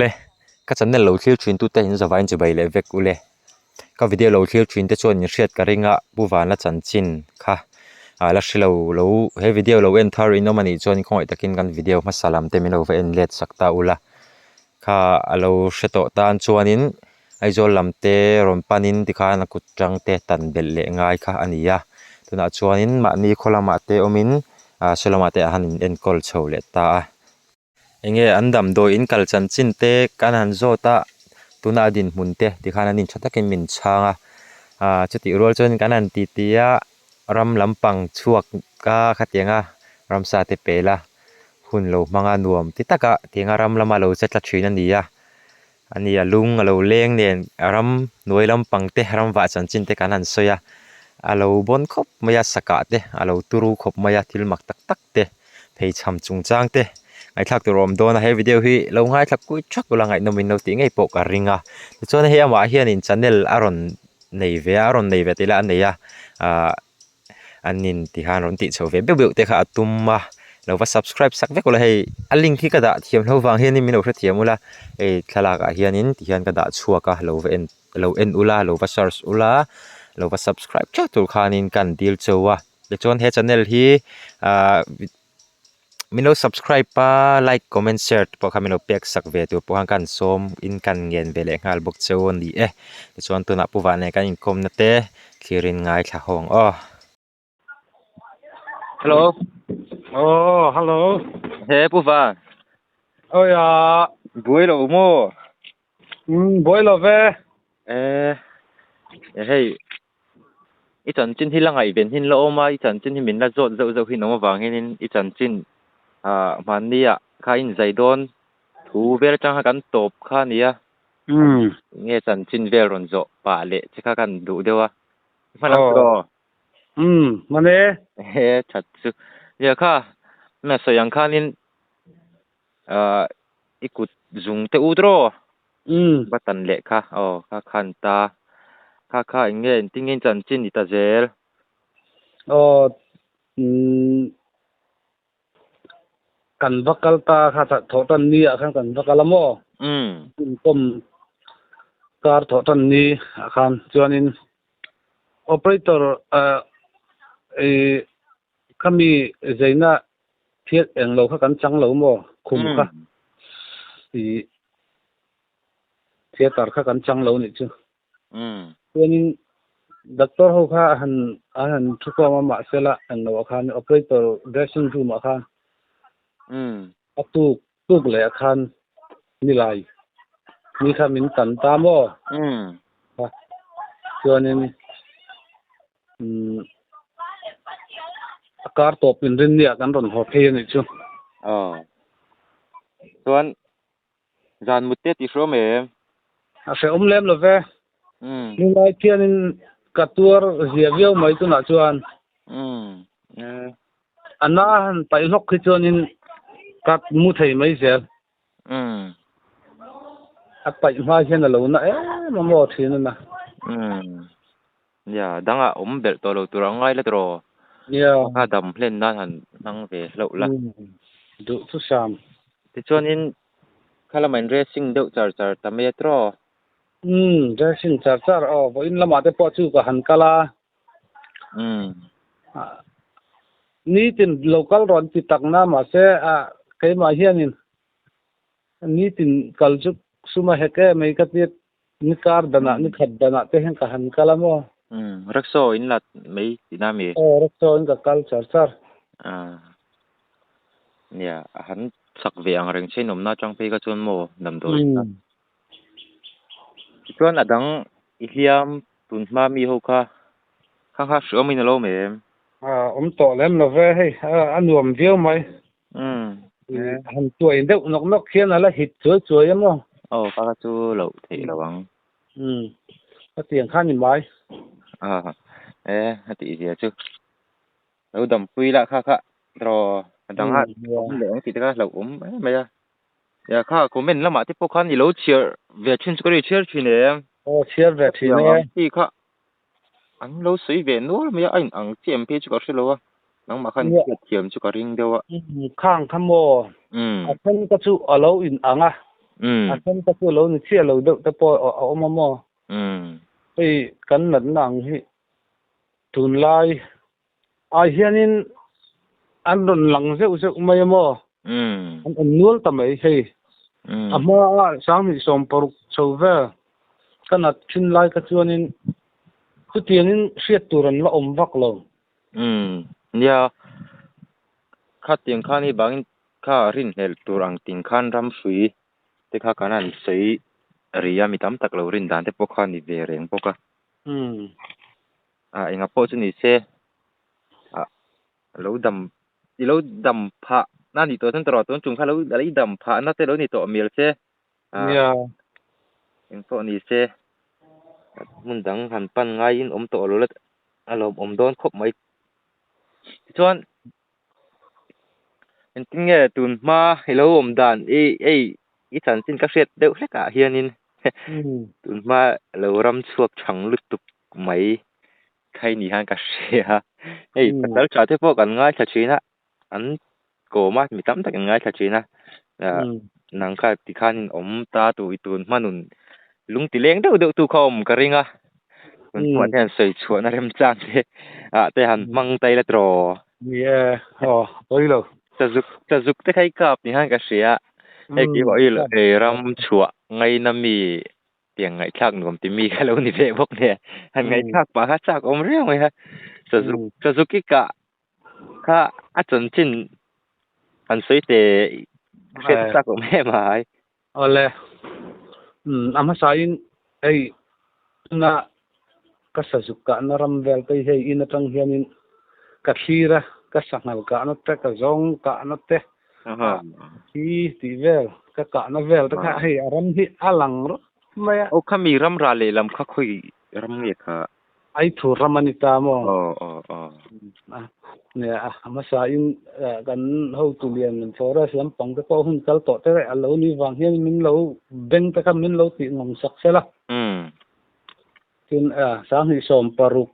Le, ka channel lo thlir thin tute in zavai in chibai leh vek ule. Ka video lo thlir thin te chuan in hriat ka ring a, Pu Vana chanchin kha ah la hre lo lo he video lo en thar in awm a nih chuan khawngaih takin kan video hmasa lam te min lo va en let sak ta ula. Kha a lo hre tawh tan chuanin Aizawl lam te rawn panin tikhan a kut tang te tan belh leh ngai kha a ni a, tunah chuanin mahni khaw lamah te awmin ah saw lamah te a han in enkawl chho leh ta a. Enge an damdawi in kal chanchin te kan han zawt a, tuna a dinhmun te tikhan an intha takin min chhang a, ah chutih rual chuan kan han titi a, ram lampang chhuak a khatiang a ramsa te pel a, hun lo hmang a nuam ti taka tianga ram lama lo che tla thin a ni a, a ni a lung a lo leng nen a ram hnuai lampang te ram vah chanchin te kan han sawi a, a lo bawn khawp mai a sakah te a lo turu khawp mai a thil mak tak tak te. Pheichham chungchang te ngaihthlak tur a awm dawn a he video hi lo ngaithla kuit thak ula ngaihnawm in lo tih ngei pawh ka ring a tichuan hei amah hianin channel a rawn nei ve a a rawn nei ve tih lah a nei a ahh an in ti khan rawn tih chho ve beuh beuh te kha a tum a lo va subscribe sak vek ula hei a link hi ka dah thiam loh vang hianin min lo hrethiam ula hei thlalak ah hianin tihian ka dah chhuak a lo va en lo en ula lo va search ula lo va subscribe theuh tur khanin ka han dil cheu a. Tichuan he channel hi ahh min lo subscribe a like comment share te pawh kha min lo pek sak ve tur pawh khan ka han sawm in ka han ngen ve leh nghal bawk cheu a ni e. Tichuan tunah Pu Vah nen kan inkawmna te thlir in ngaithla ho ang aw. Hello. Oh, hello. He Pu Van. Oi a. Buai lo maw? Buai lo ve. Eh, hei I chanchin hi la ngaihven hin la awm a, i chanchin hi min la zawt zauh zauh hin awm avangin i chanchin ah hmanni ah kha in zai dawn thu vel atang kha kan tawp kha a nia. Nge chanchin vel rawn zawh pah leh che kha kan duh deuh a. Hman ang tawh. Hman e. He that chu. Nia kha, na sawi ang khanin ah i kut zung te ut rawh. Va tan leh kha aw kha khan ta kha kha eng nge engtin nge chanchin ni ta zel. Aw kan va kal ta kha thawh tan ni ah khan kan va kal a maw? Inpawm kar thawh tan ni ah khan chuanin operator ih khami zeina Thiat eng lo kha kan chang lo maw? Khum kha i theatre kha kan chang lo nih chu. Chuanin doctor ho kha a han a han thu khawm a mahse la eng lo ah khan operator dressing room ah khan a tuk tuk leh ah khan nilai ni kha min tan ta maw? Chuanin Umm a kar tawp in rin nia kan rawn haw phei a nih chu. Aw. Chuan zan mut te tih hrawm em? A hrehawm lem lo ve. Umm. Nilai khianin ka tuar zia viau mai tunah chuan. Umm. A na han paih hlawk khi chuanin ka mu thei mai zel. Umm. A paih hma hian a lo na em a maw thin a na. Umm. Nia, dangah awm belh tawh lo tur ang ngai la tawh. Nia. Kha dam hlen nan han hmang ve hlauh la. Umm. Duh chu sam. Tichuanin kha lamah in dressing deuh char char ta mai a tawh. Umm, dressing char char aw. Vawiin lamah te pawh chu ka han kal a. Umm. Nitin local rawn ti tak na mahse a keimah hianin nitin kal chu sum a hek em mai ka tia ni kar danah ni khat danah te hian ka han kal a maw. Umm rickshaw in la mai tihna mi? Aw rickshaw in ka kal char char. Aaa nia a han chak ve ang reng che in awmna atang phei kha chuan maw damdawi kha. Tichuan a dang i hliam tun hma mi ho kha kha kha hre awmin a lo awm em? Awm tawh lem lo ve hei a nuam viau mai. Han tuai deuh nawk nawk hian a la hit chuai chuai a maw? Aw kha kha chu loh theih lo ang. Ka tiang kha ni mai. E a tih zia chu. Lo dampui lah kha kha draw a dang a awm leh ang tih te kha hlauh awm mai mai a. Ya kha comment lamah te pawh khan i lo chhiar ve thin chu ka ri chhiar thin em? Aw chhiar ve thin e. Chi kha an lo sawi ve nual mai a, a in ang chiah em phei chu ka hre lo a. Nangmah khan i hriat thiam chu ka ring deuh a. Khang kha maw? A then ka chu a lo in ang a. A then kha chu lo ni chiah lo deuh te pawh a awm a maw? Hei kan natna ang hi tunlai ah hianin an rawn lang zeuh zeuh mai a maw? An awm nual ta mai hei. A hma sanghnih sawm paruk chho vel ka nat thin lai kha chuanin chutiangin hriat tur an la awm vak lo. Nia, khatiang khan hei vangin kha rinhlelh tur ang ting khan ram hrui te kha kan han sawi ri a, mi tam tak lo rin dan te pawh kha a ni ve reng bawk a. Enga pawh chu ni se, lo dam i lo dam phah na ni tawh chuan tawrh tun chung kha lo i dam phah na te lo ni tawh mial se. Nia. Eng pawh ni se, hmun dang han pan ngaiin awm tawh lo la a lawmawm dawn khawp mai. Tichuan engtin nge tun hma i lo awm dan i ei i chanchin ka hriat deuh hlek ah hianin tun hma lo ram chhuak chhang lutuk mai khai ni hian ka hria. Hei pasal tha te pawh kan ngaithla thin a, an kawm a mi tam tak an ngaithla thin a. Nang kha tikhan in awm ta tu i tun hma nun lung ti leng deuh deuh tu kha awm ka ring a. Tun hmuah te han sawi chhuahna remchang te ah te han hmang ta ila tiraw. Ni e, aw pawi lo. Sazuk sazuk te kha i kap ni khan ka hria. Hei keimah i ram chhuah ngaina mi tiang ngaihthlak nuam ti mi kha lo ni ve bawk nia. Han ngaihthlak pah kha chak awm riau mai a. Sazuk sazuk i kah kha a chanchin han sawi teh hriat chak awm em ai. Awle. A hmasain hei tuna ka sazuk kahna ram vel te hi hei in atang hianin ka thlir a, ka sanghal kahna te, ka zawng kahna te, thi tih vel, ka kahna vel te kha hei a ram hi a lang rawp mai a. Aw khami ram rah lehlam kha khawi ram nge kha? Ai thur ram a ni ta maw? Aw aw aw. Nia a hmasa in kan hotu lian forest lampang te pawh hun kal tawh te a lo ni vang hian min lo beng te kha min lo tih ngawng sak sel a. Tin sanghnih sawm paruk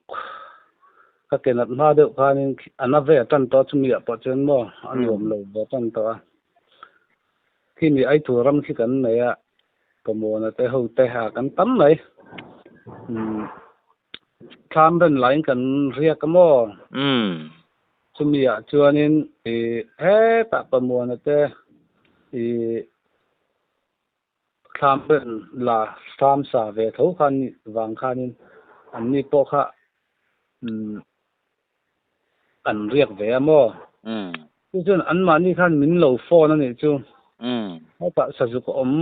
ka ke nat hma deuh khanin a na ve tan tawh a chumi ah pawh chuan maw a nuam lo ve tan tawh a. Khimi ai thur ram khi kan nei a. Pawmawna te ho te a kan tam mai. Umm thlam ren laiin kan riak a maw? Umm. Chumi ah chuanin i hetah Pawmawna te i thlam ren la thlam sa ve tho khan vang khanin anni pawh kha umm an riak ve a maw? Umm. Chu chuan anmahni khan min lo phone a nih chu. Umm. Hetah sazuk a awm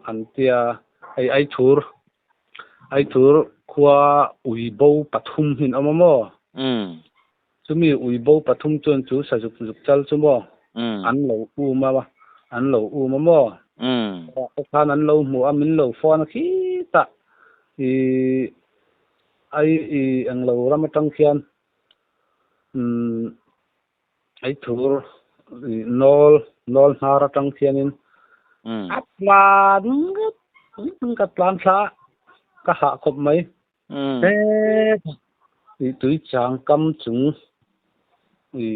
an tia hei Aithur, Aithur khua ui bo pathum hi an awm a maw? Umm. Chumi ui bo pathum chuan chu sazuk zuk chal chu maw? Umm. An lo um a, an lo um a maw? Umm. Hetah khan an lo hmu a, min lo phone a khitah i Ai i englo ram atang khian umm ai thur i nawl nawl hnar atang khianin a tlan ngawt ka tlan thla a ka hah khawp mai he i tui chang kam chung i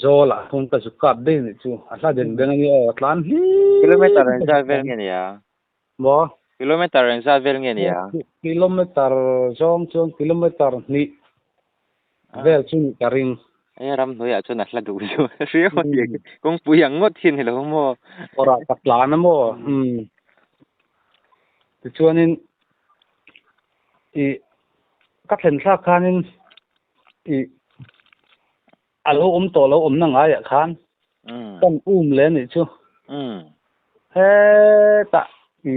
zawl ah khawn ka zuk kap daih anih chu a hla den beng ania aw a tlan hlim Kilometer engzat vel nge nia? Maw? Kilometer engzat vel nge nia? Kilometer zawng chuan kilometer hnih vel chu nih ka ring. Hei ram hnuaiah chuan a hla duh chu hriau a tia kawngpui ang ngawt hi a ni lo maw? Kawrah ka tlan a maw? Umm. Tichuanin ih ka thlen thlak khanin ih A lo awm tawh lo awmna ngaiah khan kan um leh anih chu. Hetah i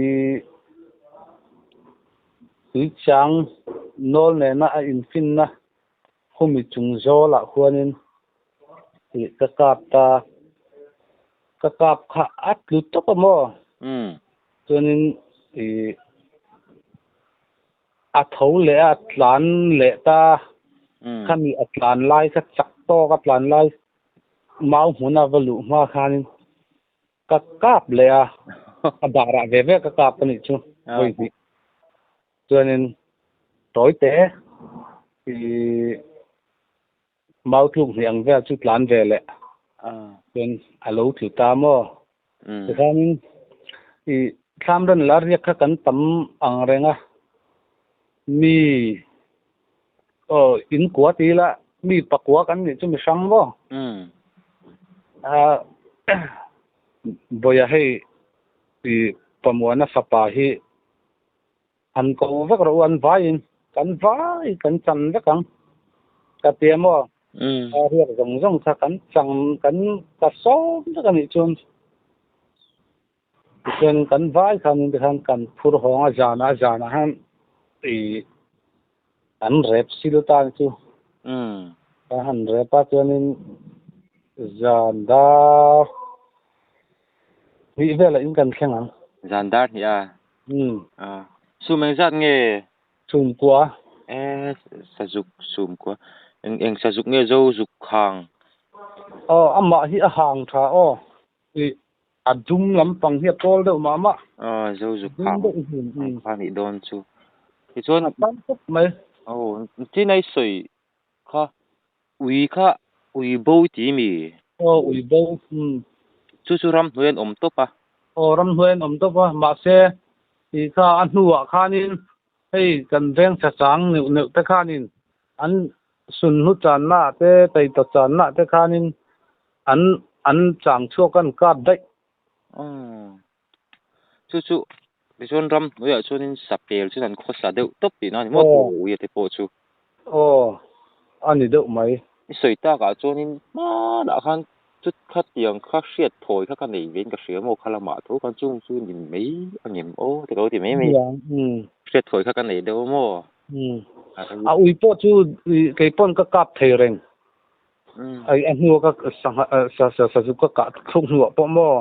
tuichang nawl nena a infinna khumi chung zawlah khuanin i ka kap ta, ka kap kha a tlu tawp a maw? Chuanin i A tho leh a, a tlan leh ta. Khami a tlan lai kha chak tawk a tlan lai mau hmuna va luh hma khanin ka kap leh a, a darah ve ve ka kap a nih chu vawi hnih. Chuanin tawi te ih mau tluk hnih ang vel chu tlan ve leh chuan a lo tlu ta maw? Tikhanin i thlam ran la riak kha kan tam ang reng a, mi aw in kua ti ila mi pakua kan nih chu mi hrang maw? A Bawia hei i Pamuana fapa hi Han ko vek rawh u an vaiin kan vai kan chan vek ang ka ti a maw? A riak zawng zawng kha kan chang kan ka sawm vek a nih chuan tichuan kan vai khan in tikhan kan phur hawng a zanah zanah hian ih an rep sil ta ni chu kan han rep a chuanin zan dar hnih velah in kan thleng ang. Zan dar hnih a? Umm. A. Sum eng zat nge? Sum kua. E, sazuk sum kua. Eng eng sazuk nge zo zuk hang? Aw, amah hi a hang tha aw. I a dum lampang hi a pawl deuh mah mah. Aw, zo zuk hang. Dum deuh hi. Ang kha nih dawn chu. Tichuan. A tam khawp mai. Aw, chinai sawi kha Ui kha ui bo ti mi? Aw ui bo umm. Chu chu ramhnuai an awm tawp a. Aw ramhnuai an awm tawp a, mahse i kha a hnuah khanin hei kan veng chachang neuh neuh te khanin an sunhlu channa ah te taitaw channa ah te khanin an an chang chhuak a an kap daih. Aw chu chu tichuan ramhnuaiah chuanin sapel chuan an khawsa deuh tawp tihna a ni maw ui a te pawh chu. Aw a ni deuh mai. I sawi takah chuanin hmanah khan chu khatiang kha hriat thawi kha ka nei vein ka hria maw kha lamah tho khan chung chu ni mai a ngem aw ti ka lo ti mai mai. Hriat thawi kha ka nei deuh maw. A ui pawh chu kei pawn ka kap thei reng. Ai a hnu ka sangha sa sa sa chu ka kah thluk hnuah pawh maw.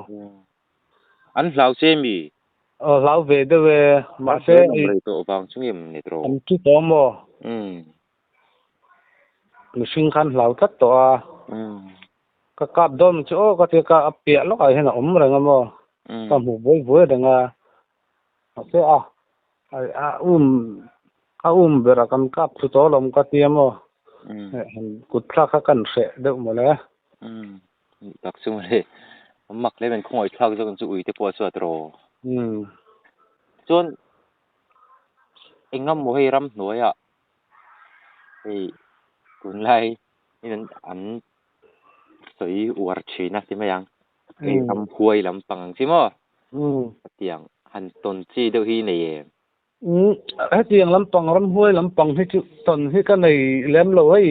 An hlau che mi? Aw hlau ve deuh e mahse i rei tawh vang chu nge ni tawh. An chu tawh maw? Mihring khan hlau tlat tawh a. Ka kap dawn chu aw ka tia ka a piah lawkah hian a awm reng a maw. Ka hmu buai buai reng a. Mahse a a um a um ber a kan kap thlu tawh alawm ka tia maw. Kut thlak kha kan hreh deuh mawle. Tak chu mawle. Mak hle mai khawngaih thlak zawk ang chu ui te pawh a chuat rawh. Chuan engemaw hei ramhnuaiah hei tunlai an sawi uar thin a ti mai ang. Hei ramhuai lampang ang chi maw? Hetiang han tawn chi deuh hi nei em? Umm hetiang lampang ramhuai lampang hi chu tawn hi ka nei lem lo hei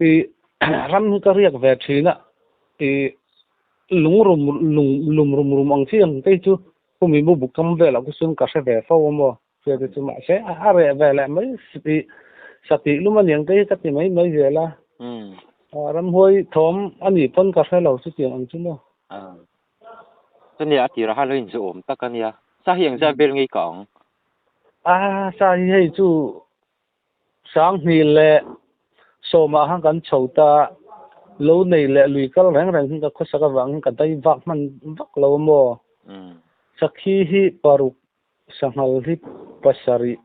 ih ram hi ka riak ve thin a ih lung rum lung lum rum rum ang chi ang te hi chu khumi bu buk kam velah khu chuan ka hre ve fo a maw hria te chu mahse a reh ve leh mai ih satih lum aniang te hi ka ti mai mai zel a ramhuai thawm a nih pawn ka hre lo chutiang ang chu maw. Chunia a tirah khan lo inzawh awm tak a nia. Sa hi engzat vel ngei ka ang? A, sa hi hei chu Sanghnih leh Sawmah khan kan chho ta. Lo nei leh lui kal reng reng hi ka khawsak avangin ka dai vak hman vak lo a maw? Sakhi hi paruk, sanghal hi pasarih,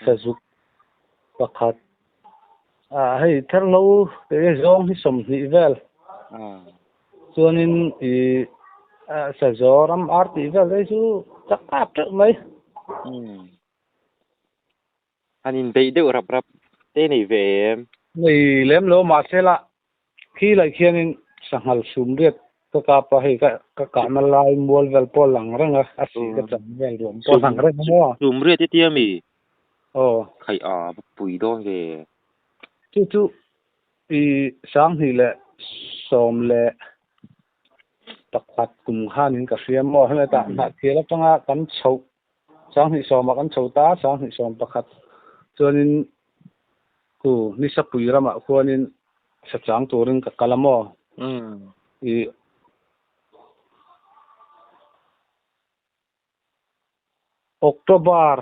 sazuk pakhat. A, hei therhlo zawng hi 20 vel. Chuanin ih sazaw ram ar tih vel te hi chu ka kap teuh mai. Han inbeih deuh rap rap te nei ve em? Nei lem lo mahse la khi lai khianin sanghal sum riat ka kap a, hei ka ka kahna lai mual vel pawh a lang reng a, a sih ka chan vel ruam pawh a lang reng a maw? Sum riat i tia mi? Aw. Khaih a va pui dawn ve. Chu chu I 2011 kum khanin ka hria maw helai hnah thial atanga kan chhoh 2010 ah kan chho ta 2011 chuanin khu Nisapui ramah khuanin sachang turin ka kal a maw i October,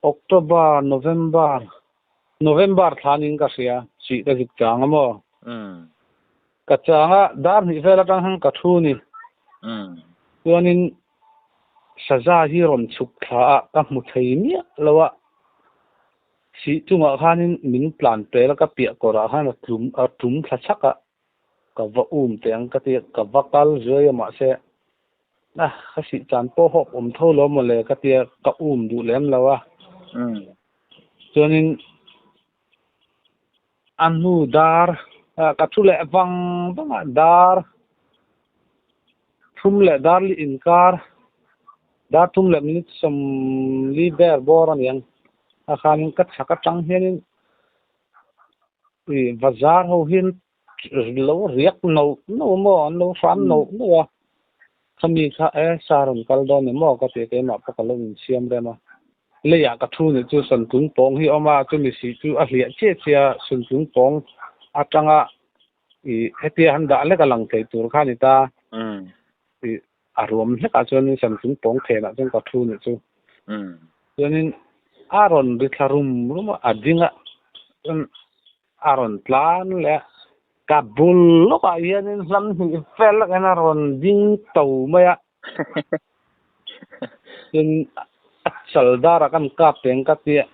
October, November, November thlanin ka hria, chih ka zuk chang a maw? Ka chang a, dar hnih vel atang hian ka thu ni. Chuanin saza hi rawn chhuk thla a, ka hmu thei miah lo a. Sih chungah khanin min tlan pel a, ka piah kawrah khan a tlum a tum thla chhak a, ka va um teh ang ka ti a, ka va kal zuai a mahse. A ka sih chan pawh hawp awm tho lo mawle ka tia ka um duh lem lo a. Chuanin a hnu dar ka thu leh vang vang a dar thum leh dar li inkar dar thum leh minute sawmli ber bawr a niang a khanin ka chhak atang hianin ih bazar ho hian lo riak no no maw an lo hram no no a khami kha e sa rawn kal dawn ni maw ka ti keimah pawh ka lo insiam rem a leiah ka thu nih chu sawntlung pawng hi a awm a chumi sih chu a hliah chiah chiah a sawntlung pawng atanga ih hetia han dah lek a lang thei tur kha a ni ta ih a ruam hlekah chuanin sawntlung pawng phenah chuan ka thu nih chu chuanin a rawn ri thla rum rum a a ding a chuan A rawn tlan leh a, ka bul lawkah hianin hlam hnih vel lawkin a rawn ding to mai a. Tin, a chal darah kan kap teng ka ti a,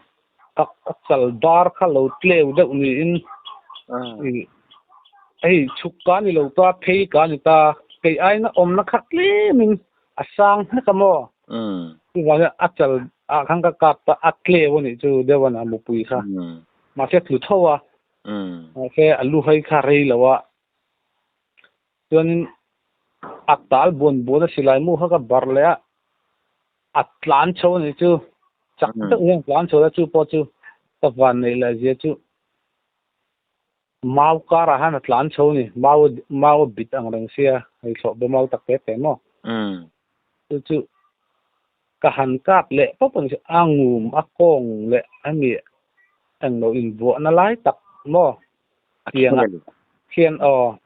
a chal dar kha lo tleu deuh niin hei chhuk ka ni lo ta, phei ka ni ta, kei aiin a awmna kha tlemin a sang hlek a maw? Chuvangin a chal ah khan ka kap ta, a tleu a nih chu deuh a mupui kha. Mahse tlu tho a, mahse a lu hai kha rei lo a, chuanin a tal buan buan a silai mu kha ka barh leh a, a tlan chho a nih chu, chak deuh hian a tlan chho a, chu pawh chu ka van neih leh zia chu mau karah hian a tlan chho a ni, mau mau a bit ang reng sia, hei thlawh ba mau tak te te maw, chu chu Ka han kap leh pawp ang chu a ngum a kawng leh hemi englo invuahna lai tak maw tiang ah khian aw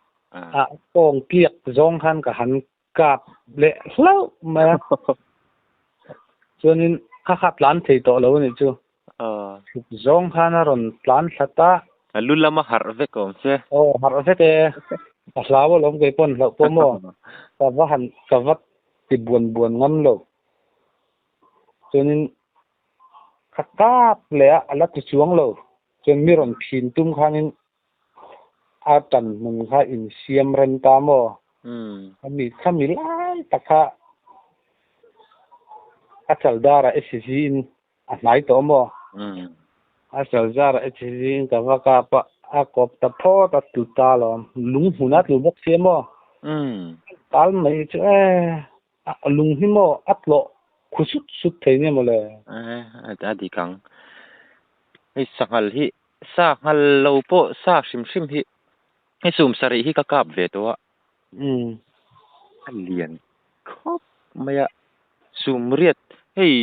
a kawng tliak zawng khan ka han kap leh hlauh mai a chuanin kha kha tlan thei tawh lo a nih chu chhuk zawng khan a rawn tlan thla ta. A lu lama harh vek awm che. Aw harh vek e a hlau alawm kei pawn hlauh pawh maw ka va han ka va ti buan buan ngam lo. Chuanin ka kap leh a, a la ti chuang lo. Chuan mi rawn phin tum khanin a tan hmun kha insiam rem ta maw? Khami khami lai tak kha a chaldara SG in a hnai tawh maw? A chalzara SG in ka va kap a, a kawp ta phawt a tlu ta alawm. Lung hmun a tlu bawk sia maw? Tal mai chu e, a lung hi maw a tlawh khu sut sut thei nia mawle. A dik ang. Hei sanghal hi, sanghal lo pawh sa hrim hrim hi hei sum sarih hi ka kap ve tawh a. A lian khawp mai a, sum riat hei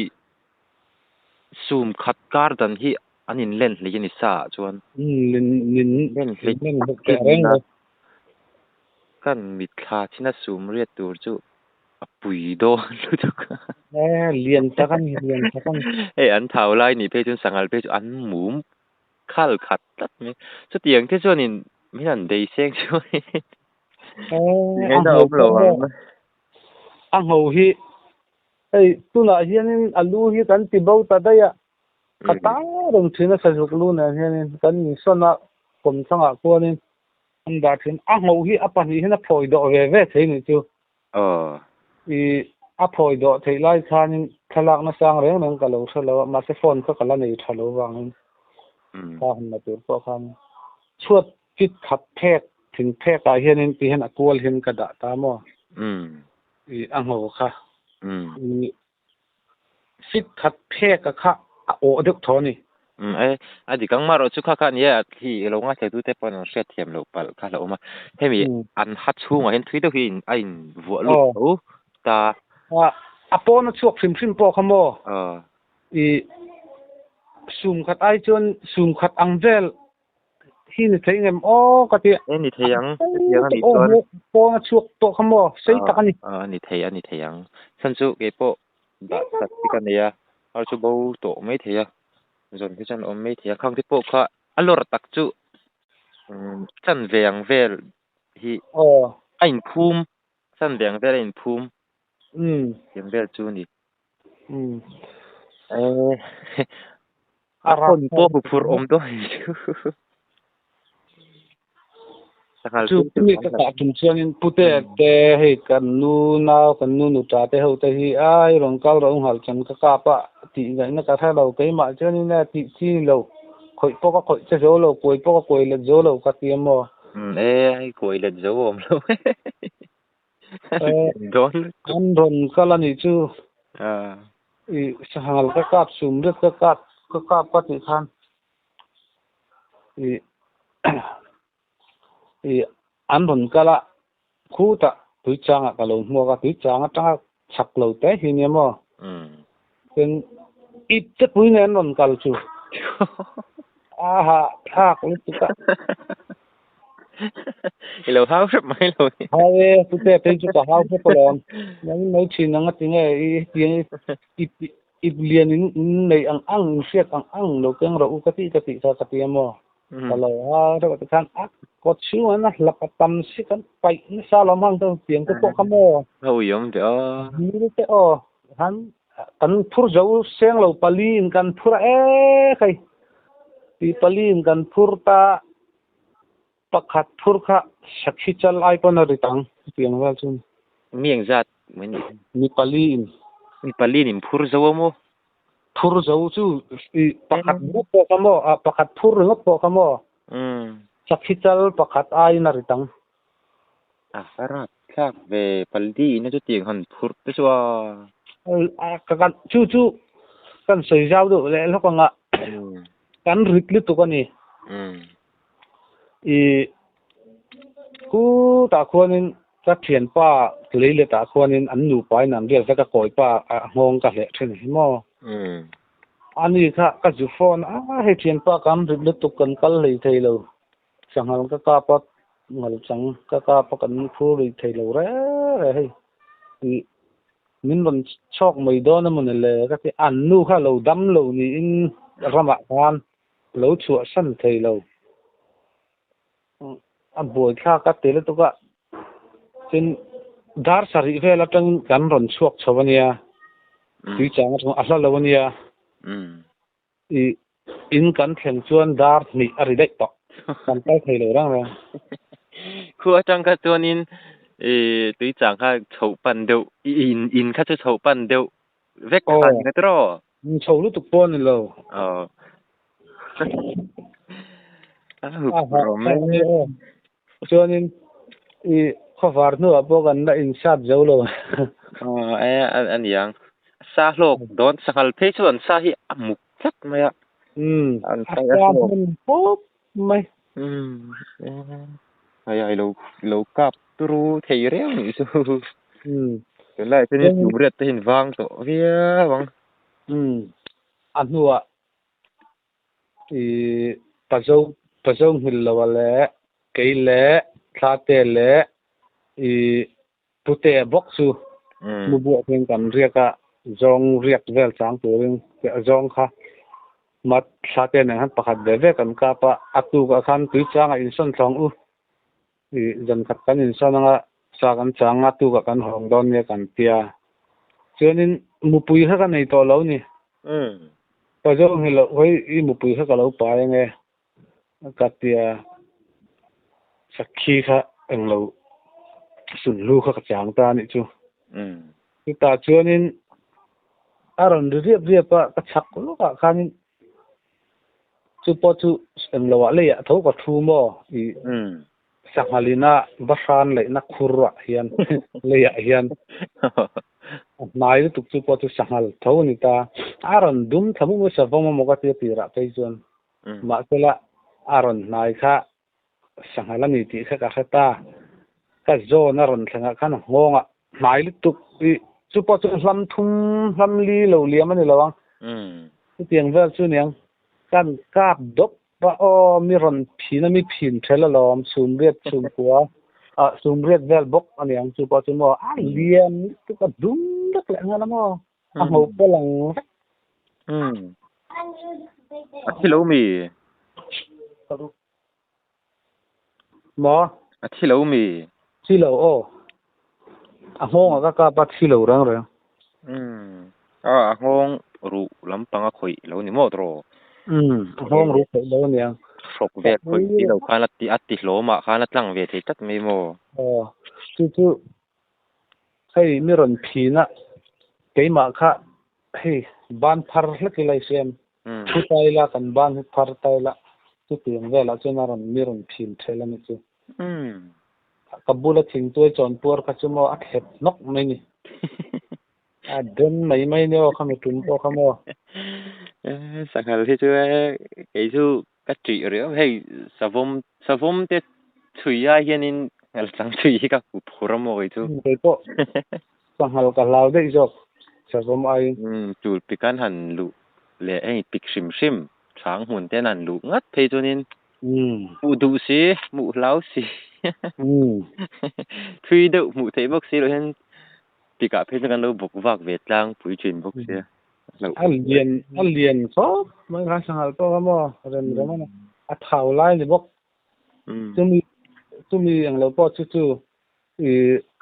sum khat kar dan hi an in len hlei a ni sa ah chuan. Len hlei tak hi a ni a, kan mitthla china sum riat tur chu a pui dawn lutuk a. Lian tak a ni, lian tak a ni. Hei an thau lai nih phei chuan sanghal phei chu an mum khal khat tlat mai. Chutiang te chuanin min han bei seng chu Ngaihna awm lo ang. A ngho hi hei tunah hianin a lu hi kan ti bo ta daih a, ka ta reng thin a sazuk lu nen hianin kan insawn a kawmthangah khuanin an dah thin. A ngho hi a pahnih hian a phawi dawh ve ve thei nih chu. I a phawi dawh theih lai khanin thlalak nasang reng reng ka lo hre lo a, mahse phone kha ka la nei tha lo vangin thla han la tur pawh khan chhuat fit khat phek thing phek ah hianin ti hian a kual hian ka dah ta maw? I a ngho kha i Fit khat phek a kha a awh deuh tho a ni. Umm e, a dik ang marawh chu kha kha nia khi i lo ngaithla tute pawh an hriat thiam loh palh kha hlauhawm a. Hemi an ha chhungah hian thui deuh hi a in vuah lut tho ta. A pawn a chhuak hrim hrim pawh kha maw? I sum khat ai chuan sum khat ang vel Hi ni thei ngem aw ka ti. E ni thei ang, hetiang a nih chuan. Pawn a chhuak tawh kha maw, sei tak a ni. A ni thei, a ni thei ang. Chhan chu kei pawh dah that hi ka nei a, ar chu bo tawh mai thei a, zawn hi chuan a awm mai thei a, khang te pawh kha a lawr tak chu chan ve ang vel hi a inphum, chan ve ang vel a inphum tiang vel chu a ni. A phone pawh huphurh awm dawn chu. Sanghal Chu phei chu mi an ka hlat. kah tum chuanin pute te hei kan nu nau kan nu nuta te ho te hi ai rawn kal ro nghal chan ka kap a tih ngaihna ka hre lo keimah chuanin a tih chi ni lo khawih pawh ka khawih che zo lo kuai pawh ka kuai let zo lo ka ti a maw. Umm e hei kuai let zo a awm lo dawn lutuk. An rawn kal a nih chu i sanghal ka kap sum riat ka kap ka kap ka tih khan i i an rawn kal a khutah tui changah ka lo hmuak a tui chang atanga chak lo te hi nia maw chuan ip te pui nen an rawn kal chu a hahthlak lutuk a. I lo hau hrep mai lo ni. Hau e pute phei chu ka hau hrep alawm nang mai thin ang a ti nge i hetiang i ip lian in nei ang ang in hriat ang ang lo keng rawh u ka tih ka tih kha ka ti a maw. Ka lo a reuh te khan a kawt chhungah na hlap a tam si kan paih nasa alawm hang chuan piang te pawh kha maw. A ui awm ve aw. Dil te aw han kan phur zo seng lo pali in kan phur a e hei ti pali in kan phur ta pakhat phur kha sakhi chal ai pawn a rit ang tiang vel chu. Mi engzat mai nih? Mi pali in. Mi pali in in phur zo a maw? Phur zo chu i pakhat ringawt pawh kha maw ah pakhat phur ringawt pawh kha maw sakhi chal pakhat aiin a rit ang. A va rap thlak ve pali in a chutiang han phurh te chu a. Ka kan chu chu kan sawi zau deuh leh hlawk ang a kan rit lutuk a ni. I khutah khuanin ka thianpa lei letah khuanin an nupa in an riak vek a kawipa a nghawng ka hleh thin hi maw. Ani kha ka zu phone a hei thianpa kan rit lutuk kan kal hlei thei lo sanghal ka kap a ngal chang ka kap a kan phur ri thei lo reng reng hei i min rawn chhawk mai dawn a mawni le ka ti an nu kha lo dam lo niin ramah khan lo chhuahsan thei lo. A buaithlak a ti lutuk a, tin dar sarih vel atangin kan rawn chhuak chho a nia, tui chang atang a hla lo a nia, i in kan thleng chuan dar hnih a ri daih tawh, kan kal thei lo reng reng. Khu atang kha chuanin i tui chang kha chhoh pan deuh, i in kha chu chhoh pan deuh vek kha ni ka tiraw? Chho lutuk pawh a ni lo. Aw. A hup rawm e. Chuanin i khawvar hnuah pawh kan la insat zo lo. Aw e a niang. Sa hlawk dawn sanghal phei chu an sa hi a muk tlat mai a. Umm a sa hmun pawp mai. Umm e ai lo lo kap turu thei reng nih chu. Umm. Tunlai chuan in tum riat te hi in vang tawh viau ang. Umm a hnuah i pazo pazo nghilh lo a leh kei leh thla te leh i pute bawk chu mu buah hian kan riak a zawng riak vel chang turin zawng kha mat thla te nen khan pakhat ve ve kan kap a a tukah khan tui changah insawn thlawng u I zan khat kan insawn anga sa kan chang a tukah kan hawng dawn nia kan tia. Chuanin mupui kha ka nei tawh lo ni. Ka zawng hi loh hawi i mupui kha ka lo pai ange ka tia. Sakhi kha englo sunhlu kha ka chang ta anih chu. Chutah chuanin a rawn ri riap riap a ka chhak lawkah khanin Chu pawh chu englo ah leiah tho ka thu maw i sanghal ina va hran leihna khur ah hian leiah hian a hnai lutuk chu pawh chu sanghal tho a ni ta. A rawn dum thla mup mai savawm a maw ka tia tirah phei chuan mahsela a rawn hnai kha sanghal a ni tih kha ka hre ta. Ka zawn a rawn thlengah khan a nghawngah hnai lutuk i chu pawh chu hlam thum hlam li lo liam a ni lo ang. Chutiang vel chu niang kan kap dawp a aw mi rawn phin a mi phin ṭhel alawm chhum riat chhum kua ah chhum riat vel bawk a niang chu pawh chu maw a lian lutuk a dum vek leh nghal a maw a ngho pawh lang vek. A thi lo mi? Maw? A thi lo mi? Thi lo aw. A nghawng ah ka kap a thi lo reng reng. Umm. A a nghawng ruh lampang a khawih lo ni maw tawh? Umm a nghawng ruh khawih lo aniang. Hrawk vel khawih si lo khan a ti a ti hlawmah khan a tlang ve thei tlat mai maw? Aw, chu chu hei mi rawn phin a, keimah kha hei ban phar hlek ila i hria em? Thu ta ila kan ban hi phar ta ila chutiang velah chuan a rawn mi rawn phin ṭhel a ni chu. Ka bula thingtuai chawnpuar kha chu maw a thlep hnawk mai ni. A den mai mai ni aw khami tum pawh kha maw. Sanghal hi chu kei chu ka ṭih riau hei savawm savawm te chhui ai hianin nghal chang chhui hi ka hup phur a maw kei chu. Kei pawh sanghal ka hlau daih zawk savawm aiin. Tul pik an han luh leh hei pik hrim hrim chhang hmun te an han luh ngat phei chuanin hmuh duh si hmuh hlau si thui deuh hmuh theih bawk si loh hian Tikah phei chuan kan lo bawk vak ve tlangpui thin bawk sia. A lian a lian khawp mai kha sanghal pawh kha maw rem rem a a thau lai ni bawk. Chumi chumi ang lo pawh chu chu i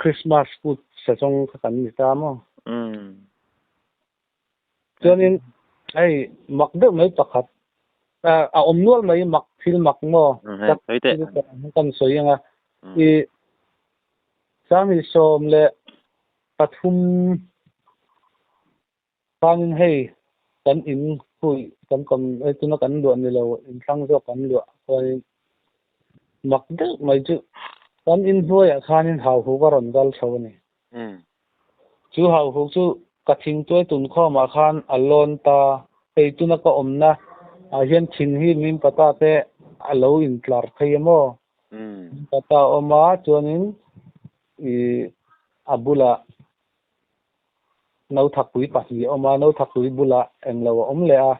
Christmas kut sazawng kha kan ni ta maw. Chuanin hei mak deuh mai pakhat a awm nual mai mak thil mak maw kan sawi ang a i Sangni 13 khanin hei kan in hui kan kawm hei tuna kan luah ni lo inthlang zawk kan luah chuanin mak deuh mai chu kan in hnuaiah khanin hauhuk a rawn kal chho a ni. Chu hauhuk chu ka thingtuai tun khawmah khan a lawn ta, hei tuna ka awmna ah hian thing hi min pata te a lo intlar phei a maw? Min pata a awm a, chuanin ih a bulah Nauthakpui pahnih a awm a, Nauthakpui bulah englo a awm leh a,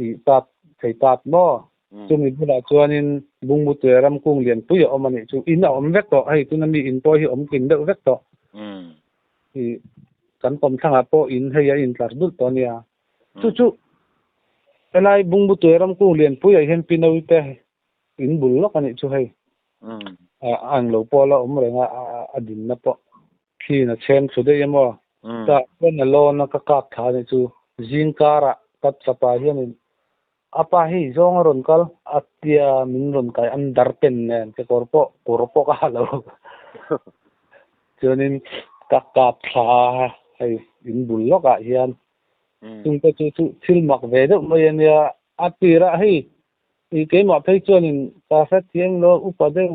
ih tat thei tat maw? Chumi bulah chuanin Bungbutuia ram kung lianpui a awm a nih chu. In a awm vek tawh, hei tuna mi in pawh hi awm kim deuh vek tawh. Ih kan kawmthlangah pawh in hei a intlar dulh tawh a nia. Chu chu helai Bungbutuia ram kung lianpuiah hian Pinoite in bul lawk a nih chu hei. A englo pawh a la awm reng a, a dinna pawh. Thliin a chhem thlu daih emaw? Tah chuan a lawn a ka kak thla anih chu. Zing karah ka fapa hianin a pa hei zawng a rawn kal a tia min rawn kai an dar pen nen kekawr pawh kawr pawh ka ha lo. Chuanin ka kap thla a hei in bul lawkah hian chungte chu chu thil mak ve deuh mai ania a tirah hei keimah phei chuanin ka hrethiam lo upa deuh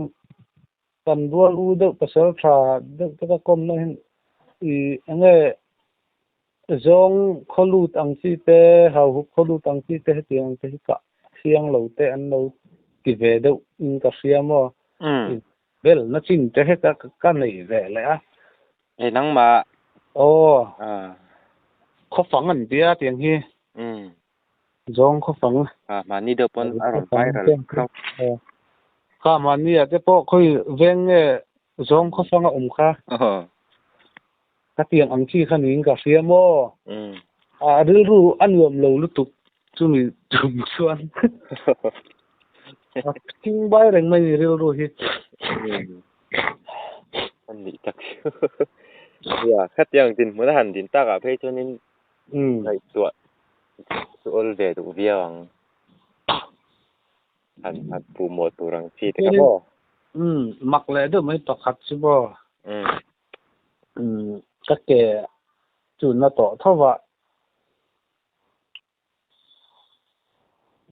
Kan rual u deuh pasal tha deuh te ka kawm na hian i enge zawng khaw lut ang chi te hauhuk khaw lut ang chi te hetiang ang te hi kah thiang lo te an lo ti ve deuh in ka hria maw i bel na chin te heta ka nei ve leh a. Hei nangmah. Aw. Khaw fang an tia tiang hi. Zawng khaw fang. A mahni deuh pawn a rawn viral khauh. Kha mahni ah te pawh khawi veng nge zawng khaw fang a awm kha. Ka tiang ang chi kha niin ka hria maw. A rilru a nuam lo lutuk chumi tum chuan a thing bai reng mai ni rilru hi. A nih tak chu. Nia khatiang dinhmun a han din takah phei chuanin Ngaihtuah chu awl ve duh viau ang. Han han puh mawh tur ang chi te kha maw? Umm, mak leh deuh mai pakhat chu maw? Umm, ka ke chu na tawh tho va.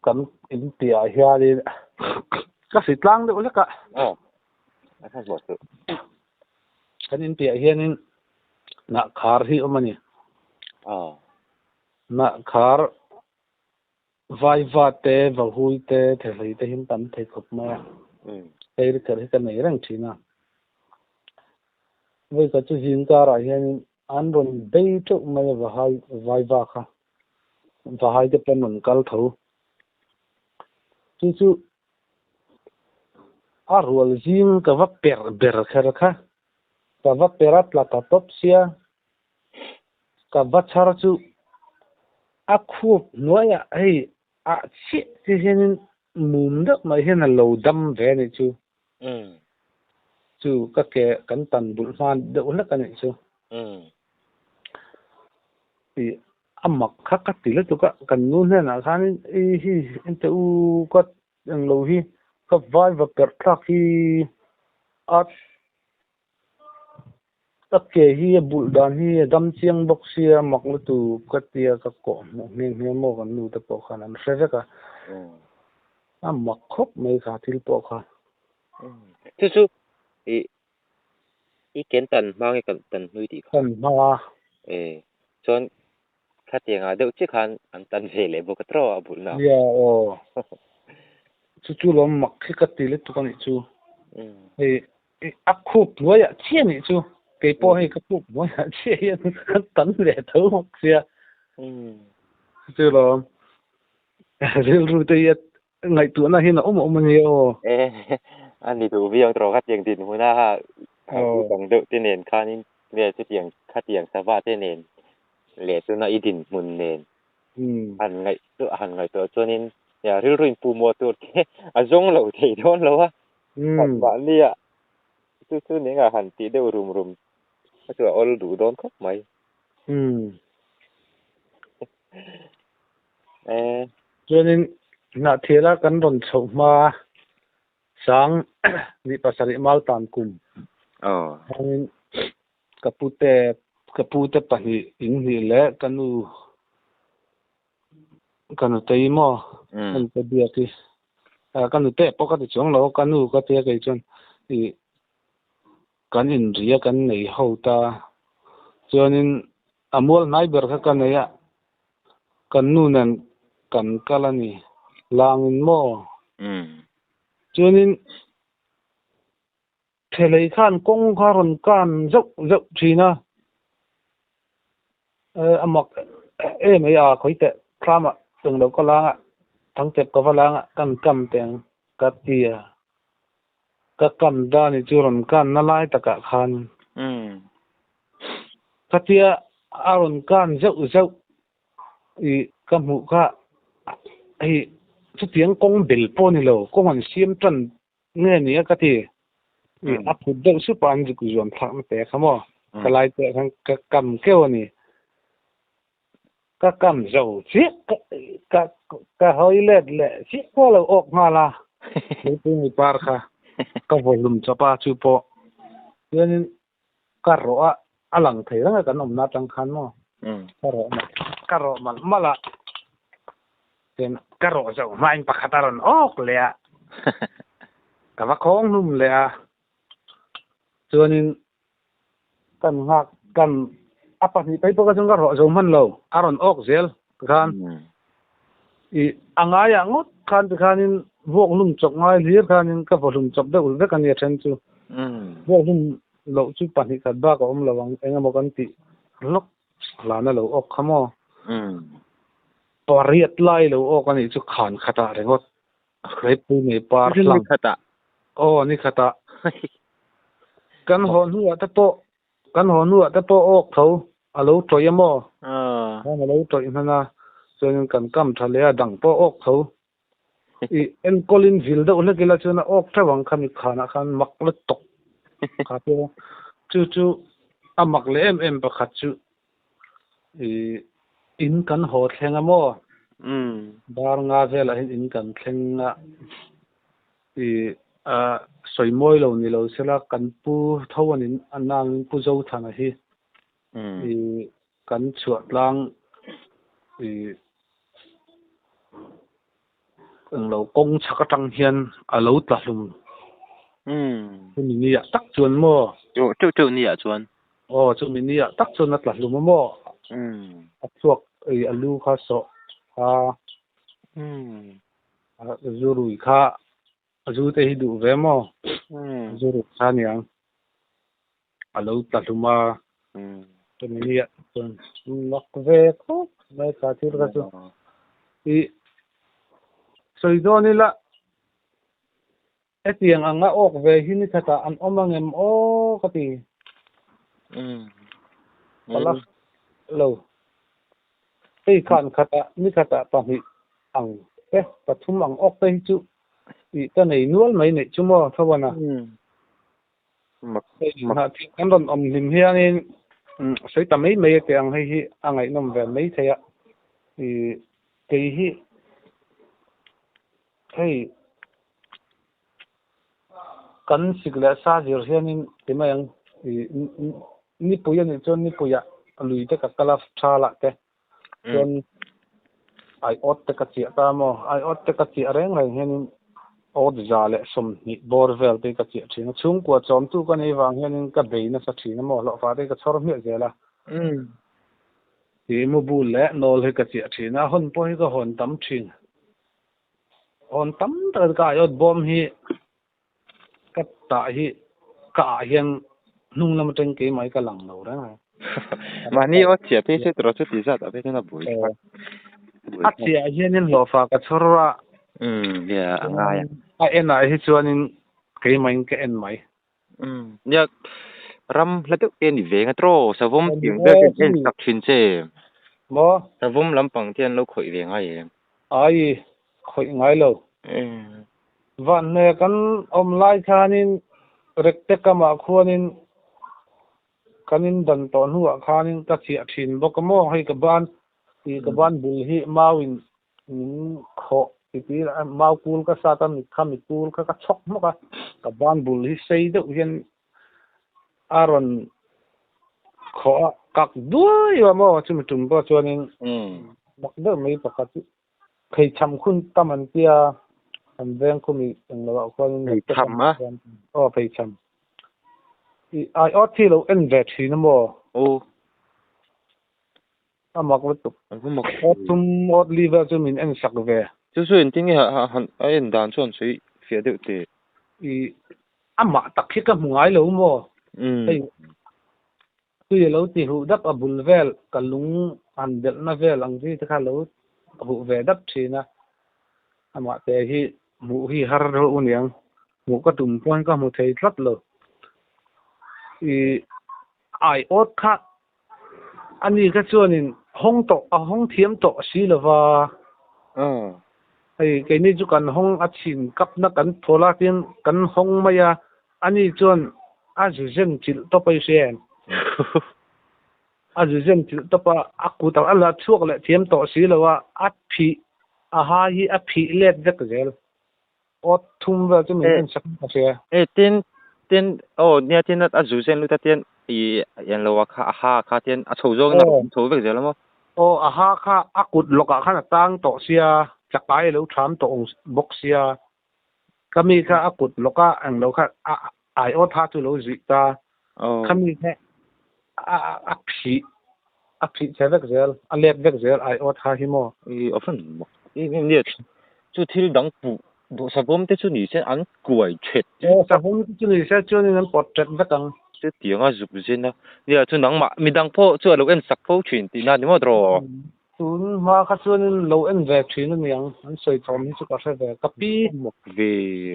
Kan in piah hianin ka hri tlang deuh hlek a. Aw, a tha hmuh chu. Kan in piah hianin Hnahkhar hi awm a ni. Aw. Hnahkhar vaiva te, vahui te, thehlei te hi an tam thei khawp mai a. Hei ri kher hi ka nei reng thin a. Vawikhat chu zingkarah hianin an rawn bei teuh mai a vahai vaiva kha. Vahai te pawh an rawn kal tho. Chu chu a rual zing ka va perh ber kher kha. Ka va per a tla ta tawp sia, ka va chhar chu a khup hnuaiah hei ah chiah te hianin mum deuh mai hian a lo dam ve a nih chu. Chu ka ke kan tan bulh hma deuh hlek a nih chu. Ih a mak kha ka ti lutuk a, kan nu hnenah khanin i hi ente u ka. Englo hi ka vai va perh thlak hi a a ke hi a bulh dan hi a dam chiang bawk sia mak lutuk ka tia ka kawh hmuh nghe nghe maw kan nu te pawh khan an hre vek a a mak khawp mai kha thil pawh kha. Chu chu i i ken tan hma nge kan tan hlui tih kha. Tan hma. E chuan Khatiang ah deuh chiah khan an tan ve leh bawk a tawh a bulhna. Nia aw. Chu chu lawm mak khi ka ti lutuk a nih chu. Hei a khup hnuai ah chiah a nih chu. Kei pawh hei ka khup hnuai ah chiah hian ka tan ve tho bawk sia. Chu chu lawm rilru te hi a ngaihtuahna hian a awm a awm a nia aw. E a ni duh viau tawh khatiang dinhmun a bang deuh te nen khanin nge chutiang khatiang sava te nen leh tuna i dinhmun nen han ngaih chu han ngaihtuah chuanin ya rilru in pu muah tur te a zawng lo thei dawn lo a mahni ah chu chu ning ah han tih deuh rum rum a chu a awl duh dawn khawp mai. E. Chuanin Hnahthiala kan rawn chhoh hma sang ni pasarih mal tan kum chuanin ka pute ka pute pahnih in hnih leh ka nu ka nutei maw ka nute biak hi ka nute pawh ka ti chuang lo ka nu ka tia kei chuan ih kan inri a kan nei ho ta chuanin a mual hnai ber kha ka nei a kan nu nen kan kal a ni langin maw chuanin thelei khan kawng kha rawn kan zauh zauh thin a a mak em mai a khawi teh thlamah englo ka lang a thangtep ka va lang a kan kam teh ang ka ti a. Ka kam dan hi chu rawn kanna lai takah khan khatia a rawn kan zeuh zeuh i ka hmuh kha hei chutiang kawng bel pawh a ni lo, kawng an siam tan nge ni a ka ti. I a phut deuh sup a an zuk zuam thlakna te kha maw ka lai te ah khan ka kam keuh a ni. Ka kam zo chiah ka ka ka hawi let leh chiah pawh lo awk nghal a Puipui mi par kha ka vaw hlum chawp a chu pawh chuanin ka rawh a a lang thei reng a kan awmna atang khan maw ka rawh malh ka rawh malh malh a chuan ka rawh zo hmain pakhat a rawn awk leh a ka va khawng hlum leh a chuanin Kan nghak kan a pahnih phei pawh kha chuan ka rawh zo hman lo a rawn awk zel tikhan i a ngaiah ngawt khan tikhanin vuak hlum chawp ngai hlir khanin ka vaw hlum chawp deuh vek a nia then chu vuak hlum loh chu pahnih khat bak a awm lo ang eng emaw kan tih hlawk hlana lo awk kha maw pariat lai lo awk a nih chu khan khatah ringawt Reipui nei par hlang. Ni khatah. Aw, ni khatah. Kan haw hnuah te pawh, kan haw hnuah te pawh awk tho a lo tawih a maw? Khan a lo tawih hman a, chuanin kan kam tha leh a, dang pawh awk tho. I enkawlin vil deuh hlek ila chuan a awk theuh ang khami khanah khan mak la tawk kha chu. Chu chu a mak leh em em pakhat chu I in kan haw thleng a maw? Bar nga velah hian in kan thleng a, i a sawi mawi lo ni lo sela kan pu tho a ni a nangin Pu Zothana hi i kan chhuah tlang i englo kawng chhak atang hian a lo tla hlum. Chumi ni ah tak chuan maw? Teuh teuh ni ah chuan. Aw chumi ni ah tak chuan a tla hlum a maw? A chhuak ei a lu kha sawh kha zu rui kha a zu te hi duh ve maw? Zu rui kha aniang a lo tla hlum a. Chumi ni ah chuan mak ve khawp mai kha thil kha chu. I sawi dawn ila hetiang anga awk ve hi ni khatah an awm angem aw ka ti. Ka la lo. Hei khan khatah ni khatah pahnih ang te pathum ang awk te hi chu ih ka nei nual mai neih chu maw Thawana. Hei hnahthil kan rawn awm hlim hianin sawi ta mai mai a tih ang hei hi a ngaihnawm ve mai thei a. Ih kei hi hei Kan sik leh sa zir hianin ti mai ang ih nipui a nih chuan nipuiah lui te ka kal a tha lah te chuan aiawt te ka chiah ta maw aiawt te ka chiah reng reng hianin awt za leh sawmhnih bawr vel te ka chiah thin a chhungkua chawmtu ka nei vang hianin ka bei nasa thin a maw hlawhfa te ka chhawr hmiah zel a ih mu bul leh nawl hi ka chiah thin a hawn pawh hi ka hawn tam thin hawn tam tak ka aiawt bawm hi Ka tah hi ka ah hian hnung lam atang keimah hi ka lang lo reng reng. Mahni aw chiah phei se tawrh chu ti zat ah phei chuan a buai thlak. A chiah ah hianin hlawhfa ka chhawr a. Umm nia a ngai a. A en ah hi chuanin keimahin ka en mai. Umm nia ram hla deuh te a ni ve nga tawrh aw savawm tiang vel te an en sak thin che. Maw? Savawm lampang te an lo khawih ve ngai em? Ai khawih ngai lo. Vanhne kan awm lai khanin Rekte kamah khuanin kan indan tawh hnuah khanin ka chiah thin bawk a maw hei ka ban ih ka ban bul hi mauin min khawh titi mau kul ka sat a mit kha mi kul kha ka chhawk hmawk a ka ban bul hi sei deuh hian a rawn khawh a kak duai a maw chumi tum pawh chuanin mak deuh mai pakhat chu Pheichham khun tam an tia an veng khumi eng lo ah khuan in Pheichham a? Aw pheichham. I ai awt hi lo en ve thin a maw? Aw. A mak lutuk. An va mak. Awt thum awt li vel chu min en sak ve. Chu chu engtin nge han a en dan chuan sawi fiah deuh teh. I amah tak hi ka hmu ngai lo maw? Hei Tui a lo ti huh dap a bul vel ka lung han belhna vel ang chi te kha lo huh ve dap thin a, amah te hi hmuh hi har deuh a niang, hmuh ka tum pawhin ka hmu thei tlat lo. I aiawt kha a ni kha chuanin hawng tawh a hawng thiam tawh si lova, hei keini chu kan hawng a chhin kapna kan thawl a tin kan hawng mai a, Ani chuan a zu zen chilh tawp a i hria em? A zu zen chilh tawp a, a kut a la chhuak leh thiam tawh si lo a, a phih, a hai hi a phih let vek zel. Awt thum vel chu min en sak in ka hria. E tin, tin, aw nia tin a zu zen lut a tian i en lo a kha a ha kha tian a chho zawng in a rawn chho vek zel a maw? Aw a ha kha a kut lawkah khan a tang tawh sia, chakai a lo tham tawh ang bawk sia. Ka mi kha a kut lawk a eng lo kha a aiawt ha chu lo zuih ta. Kha mi kha a phih a phih che vek zel a let vek zel aiawt ha hi maw. I a fan mak em em nia chu thil dang puh duh savawm te chu ni se an kuai thet. Aw savawm te chu ni se chuanin an pawt thet vek ang. Chutianga zuk zin a nia chu nangmah midang pawh chu a lo en sak fo thin tihna ni maw tawh. Tun hma kha chuanin lo en ve thin a niang, an sawi thawm hi chu ka hre ve. Ka pi,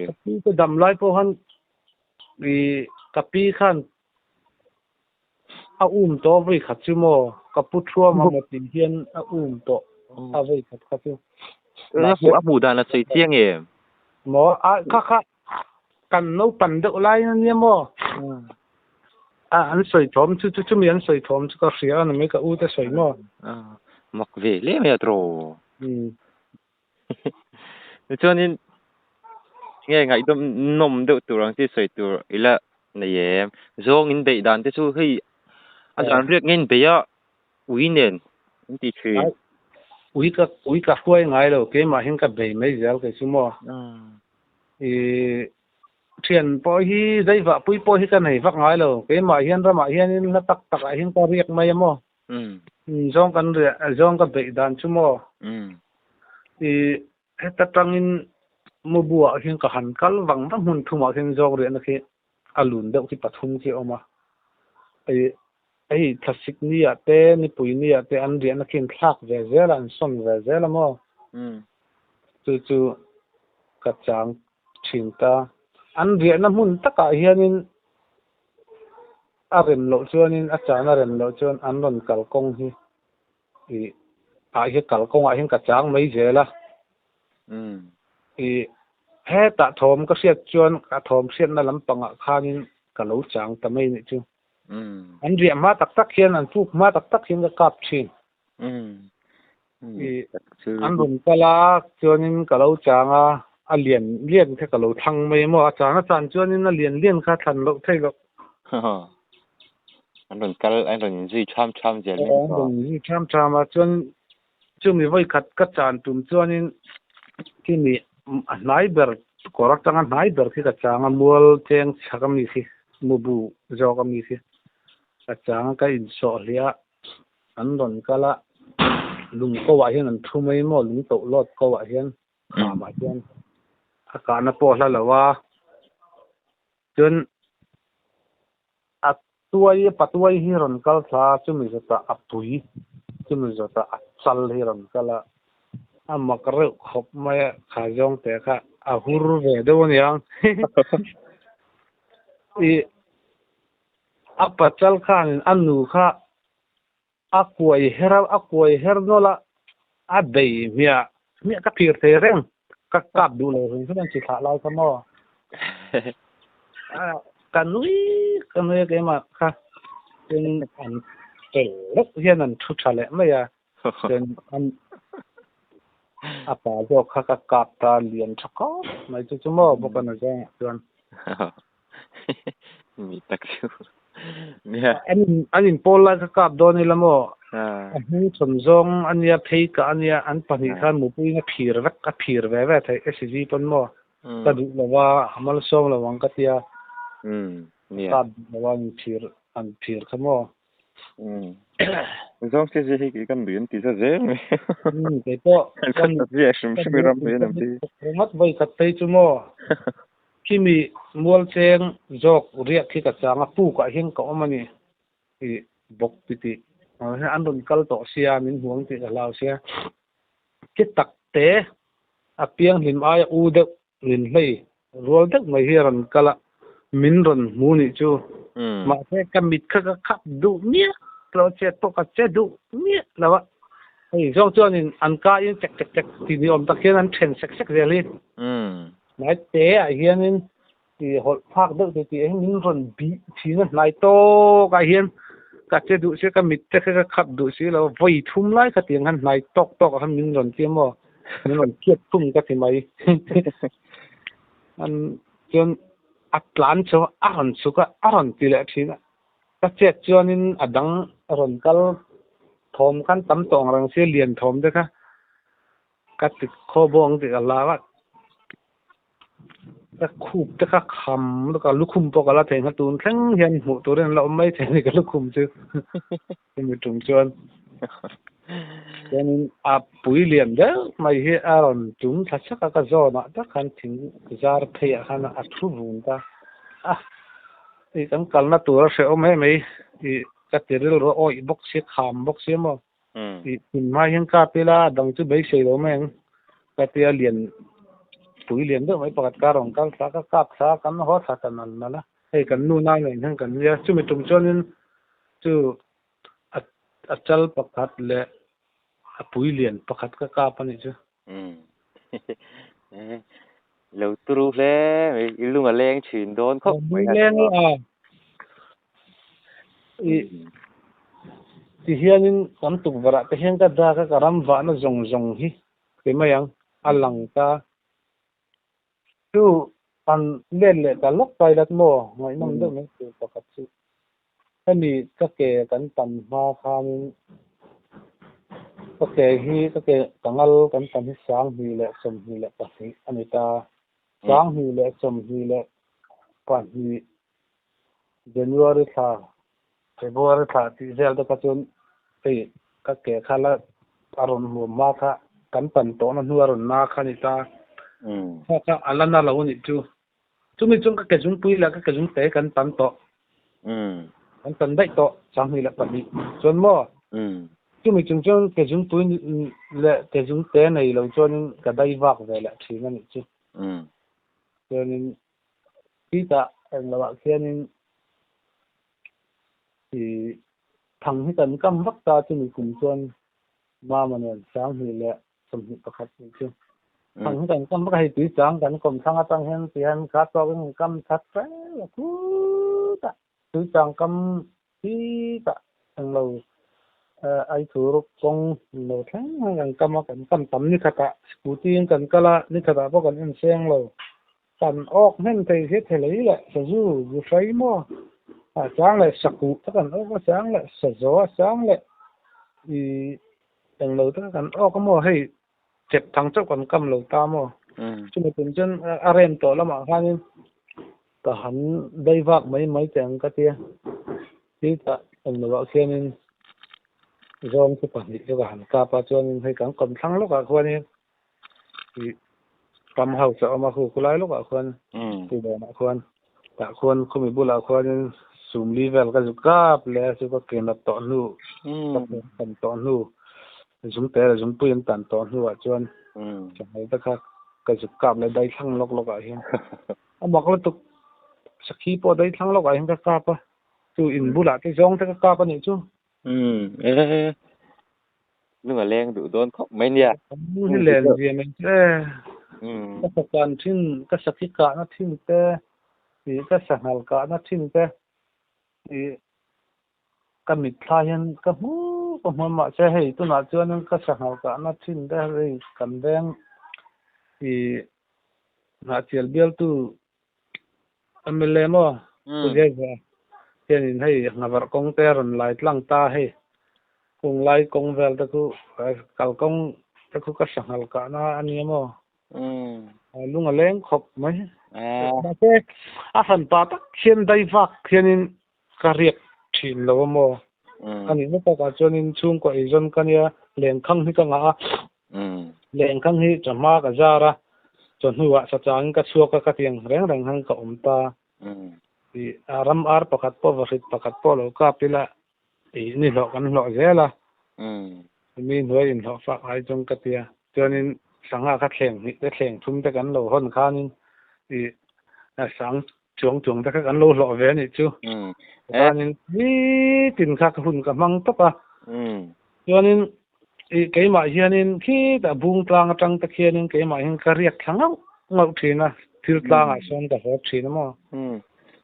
ka pi te dam lai pawh khan ih ka pi khan a um tawh a vawikhat chu maw, ka pu thuam a maw tih hian a um tawh a vawikhat kha chu. A hmuh dan a sawi chiang em? Maw, a kha kha Kan naupan deuh lai a nia maw? A an sawi thawm chu chu chumi an sawi thawm chu ka hria a ni mai ka u te sawi maw? Mak ve hle mai a tawh. Tichuanin nge ngaihdawm nawm deuh tur ang chi sawi tur ila nei em? Zawng in beih dan te chu hei a zan riak nge in beih a ui nen in ti thin. Ui ka ui ka hruai ngai lo keimah hian ka bei mai zel kei chu maw? I thian pawh hi zeivah pui pawh hi ka nei vak ngai lo. Keimah hian ramah hianin hla tak takah hian ka riak mai a maw? Zawng kan riah zawng ka beih dan chu maw? I heta tangin Mubuah hian ka han kal vang vang hmun thumah khian zawng riahna khi a lun deuh khi pathum khi a awm a. I hei thlasik ni ah te nipui ni ah te an riahna khi an thlak ve zel a an sawn ve zel a maw? Chu chu ka chang thin ta. An riahna hmun takah hianin a rem loh chuanin a chan a rem loh chuan an rawn kalkawng hi ih ah hian kalkawngah hian ka chang mai zel a. Ih hetah thawm ka hriat chuan ka thawm hriatna lampangah khanin ka lo chang ta mai nih chu. An riah hma tak tak hian an puk hma tak tak hian ka kap thin. An rawn kal a, chuanin ka lo chang a, A lian lian kha ka lo thlang mai maw? A chan a chan chuanin a lian lian kha thlan loh theih loh. An rawn kal, an rawn inzui ṭham ṭham zel mai An rawn inzui ṭham ṭham a, chuan chumi vawi khat ka chan tum chuanin khimi a hnai ber kawr atanga hnai ber khi ka chang a, mual cheng chhak ami khi, mubu zawk ami khi ka chang a, ka insawh hliah a, an rawn kal a, lung ko ah hian an thu mai maw, lung toh lawt ko ah hian. Khamah hian a kahna pawh a hla lo a, chuan a tuai patuai hi rawn kal thla a, chumi zawtah a pui chumi zawtah a chal hi rawn kal a, a mak reuh khawp mai a, kha zawng teh kha a hur ve deuh a niang ih a pachal khanin a nu kha A kuai her a, a kuai her nawlh a, a bei hmiah hmiah ka phir thei reng, ka kap duh lo reng chuan chi thlah lai kha maw. Ka nui ka nui a keimah kha chuan an tel lek hian an thu tha leh mai a, chuan an a pa zawk kha ka kap ta lian tha khawp mai chu chu maw bawk a na zawngah chuan. Mi tak chu. Nia. An an in pawl lai kha kap dawn ila maw? A hnung chhawn zawng a nia, phei kah a nia, an pahnih khan mupuiin a phir vek, a phir ve ve theih SG pawn maw? Ka duh lo a, a malsawm lo ang ka tia. Kap duh lo a, an phir an phir kha maw? Zawng che zia hi kei kan lui an ti za zel mai. Kei pawh kan zia hrim hrim i ram hi an ti. Ringawt vawi khat phei chu maw khimi mual cheng zawk riak khi ka chang a puk ah hian ka awm a ni i bawk ti tih an rawn kal tawh sia min hmuang tih ka hlau sia khi tak te a pianghlim aia u deuh Min hlei rual deuh mai hi a rawn kal a, min rawn hmu nih chu. Mahse ka mit kha ka khap duh miah lo a, chet pawh ka che duh miah lo a. Hei zawng chuanin an ka in chek chek chek ti ni awm tak hian an then sek sek zel hi. Hnai te ah hianin ti hawlh phak deuh ti tih ah hian min rawn bih thin a, hnai tawk ah hian ka che duh si a, ka mit te kha ka khap duh si lo a, vawi thum lai khatiang khan hnai tawk tawk ah khan min rawn ti a maw. Min rawn khiat thung ka ti mai. An chuan a tlan chu a rawn chhuk a, a rawn ti leh thin a. Ka chet chuanin a dang a rawn kal thawm khan tam tawng reng sia lian thawm te kha ka ti khaw bawng tih ka hlau a. Ka khup te kha kham lutuk a, lukhum pawh ka la thei ngha tun thleng hian hmuh turin an la awm mai thei a ni ka lukhum chu chumi tum chuan. Chuanin a pui lian deuh mai hi a rawn tum thla chak a, ka zawnah tak khan thing zar pheiah khan a thu vun ta a, hei kan kalna tur a hrehawm em mai tih ka ti rilru a awih bawk sia kham bawk sia maw. Tih hmun hma hian kap ila a dang chu beisei lo mai ang ka tia lian pui lian deuh mai pakhat ka rawn kal thla ka kap thla kan haw thla ta nal nal a hei kan nu nau nen hian kan nia chumi tum chuanin chu a a chal pakhat leh a pui lian pakhat ka kap a nih chu. Lo turu hle mai i lung a leng thin dawn khawp mai a. Leng a i ti hianin kan tukverh ah te hian ka dak a ka ram vahna zawng zawng hi ti mai ang a lang ta chu an let leh ta lawk ta ila maw ngaihnawm deuh mai tur pakhat chu. Hemi ka ke kan tan hma khanin ka ke hi ka ke ka ngal kan tan hi 2022 a ni ta. 2022 January thla February thla tih vel te kha chuan hei ka ke kha la a rawn hmuam hma kha kan tan tawhna hnu a rawn na kha a ni ta. Kha kha a la na lo a nih chu. Chumi chuan ka ke zungpui leh ka ke zungte kan tan tawh. Kan tan daih tawh 2002 chuan maw? Chumi chung chuan ke zungpui leh ke zungte nei lo chuanin ka dai vak ve leh thin a nih chu. Chuanin khitah englo ah khianin ih thang hi kan kam vak ta chumi kum chuan mama nen 2021 nih chu. Thang hi kan kam vak a, hei tui chang kan kawm thlang atang hian ti hian kha tawkin kan kam that reng a khutah tui chang kam khitah englo Aitur kawng lo thleng a kan kam a, kan kam tam ni khatah scooty in kan kal a, ni khatah pawh kan en seng lo. Kan awk hnem thei hi thelei leh sazu zu hrai maw? A chang leh sakuh te kan awk a, chang leh sazaw a, chang leh ih englo te kan awk a maw hei chep thang chauh kan kam lo ta maw? Chumi tum chuan a rem tawh lamah khanin ka han dai vak mai mai teh ang ka tia. Titah englo ah khianin zawng chu pahnih chu ka han kap a, chuanin hei kan kawmthlang lawkah khuanin ih pump house a awm a khu khulai lawkah khuan tuidawnah khuan tah khuan khumi bulah khuanin sumli vel ka zu kap leh a chu ka kenat tawh hnu ka tan tawh hnu zungte leh zungpui an tan tawh hnuah chuan sanghal te kha ka zu kap leh daithlang lawk lawkah hian a mak lutuk sakhi pawh daithlang lawkah hian ka kap a chu in bulah te zawng te ka kap a nih chu. Lung a leng duh dawn khawp mai nia. Hi len zia mai che. Ka sakan thin, ka sakhi kahna thin te, ih ka sanghal kahna thin te, ih ka mitthla hian ka hmu ka hmu a mahse hei tunah chuanin ka sanghal kahna thin te hei kan veng ih hnahchial bialtu MLA maw Pu Zeza hianin hei Nghavarh kawng te a rawn lai tlang ta hei kung lai kawng vel te khu kalkawng te khu ka sanghal kahna a nia maw lung a leng khawp mai mahse a hran pa tak hian dai vak hianin ka riak thin lo a maw a nihna takah chuanin chhungkaw eizawn ka nia lenkhang hi ka ngah a Lenkhang hi chawhma ka zar a, chawhnuah sachangin ka chhuak a, ka tiang reng reng han ka awm ta. Ih, a ram ar pakhat pawh vahrit pakhat pawh lo kap ila, ih, ni hlawh kan hlawh zel a. Mi hnuai inhlawh fak ai chuan ka ti a. Chuanin sangha kha thleng hnih te thleng thum te kan lo hawn khanin, ih, sang chuang chuang te kha kan lo hlawh ve a nih chu. Chuanin nitin kha ka hun ka hmang tawp a. Chuanin Ih keimah hianin khitah bung tlang atang te khianin keimah hian ka riak thla ngauh ngauh thin a, thil tlangah sawn ka haw thin a maw.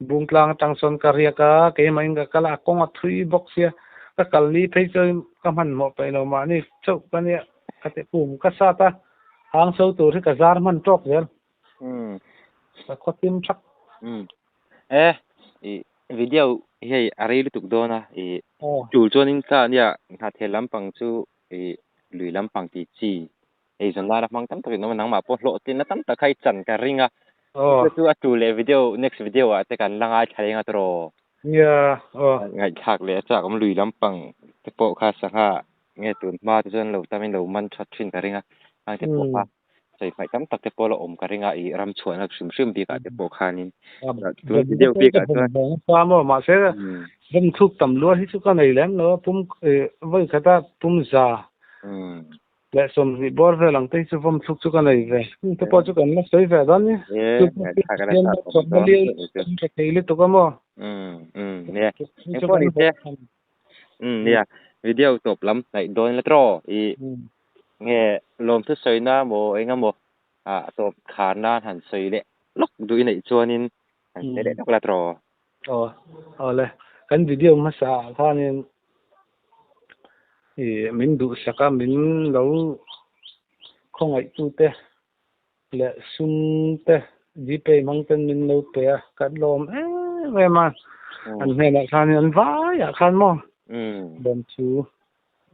Bung tlang atang sawn ka riak a, keimahin ka kal a, a kawng a thui bawk sia, ka kal ni phei chuan ka hmanhmawh peih lo mahni chauh ka nia ka ti kum ka sat a, hang so tur hi ka zar hman tawk zel. Ka khawtim thak. E i video hei a rei lutuk dawn a i tul chuanin kha nia hnathel lampang chu i lui lampang tih chi ei zawn lana hmang tam takin awm a nangmah pawh hlawhtlinna tam tak kha i chan ka ring a chu a tul leh video next video ah te kan la ngaithla leng a tawh nia aw ngaihthlak leh a chak awm lui lampang te pawh kha sangha nge tun hma te chuan lo tamin lo man that thin ka ring a hang te pawh kha sawi hmaih tam tak te pawh la awm ka ring a ih ram chhuahna hrim hrim bikah te pawh khanin tun video bikah chuan sa maw mahse ram thluk tam lua hi chu ka nei lem lo a pum vawi khata pum za leh sawmhnih bawr vel ang te hi chu vawm thluk chu ka nei ve te pawh chu kan la sawi ve dawn ni tha thei lutuk a maw nia video tawp lam hnaih dawn la tawh i Nge lawmthu sawina maw eng emaw ah tawp khar nan han sawi leh lawk duh i neih chuanin han sawi leh lawk la tawh. Aw awle kan video hmasa ah khanin ih min duhsak a min lo khawngaih tu te leh sum te Gpay hmang ten min lo pe a kan lawm em em a an hnenah khanin an vaiah khan maw lawmthu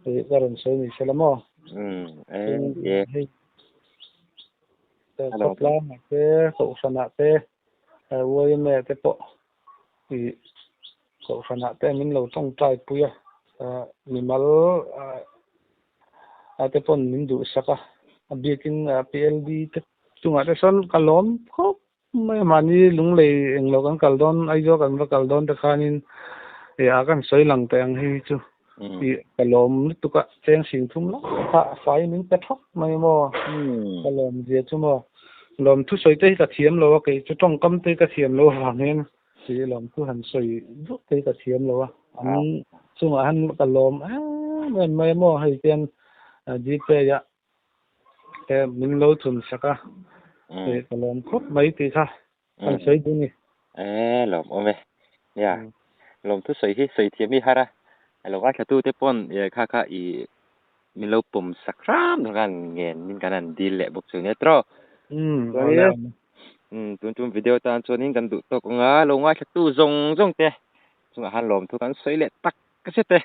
Hei ka rawn sawi ni se la maw? Hei khawtlangah te kohhranah te YMA te pawh ih kohhranah te min lo tawngtai pui a mimal ah te pawn min duhsak a a biakin PLD te chungah te sawn ka lawm khawp Mai mahni lunglei englo kan kal dawn Aizawl kan va kal dawn te khanin ih a kan sawi lang teh ang hei chu ih ka lawm lutuk a cheng hring thum lai kha a fai min pe thawk mai maw ka lawm zia chu maw lawm thu sawi te hi ka thiam lo a kei chu tawngkam te hi ka thiam lo avang hian ih lawm thu han sawi duh te hi ka thiam lo a an chungah han ka lawm em em mai maw hei tian Gpay ah Te min lo thun sak a, eh ka lawm khawp mai tih kha kan sawi duh ni. Eh lawm awm e. Nia, lawm thu sawi hi sawi thiam hi har a. Lo ngaithla tute pawn kha kha i min lo pawm sak hram tur khan ngen min kan han dil leh bawk chu nia tiraw. Chuanin tun tum video tan chuanin kan duh tawk anga lo ngaithla tu zawng zawng te chungah han lawmthu kan sawi leh tak zet e.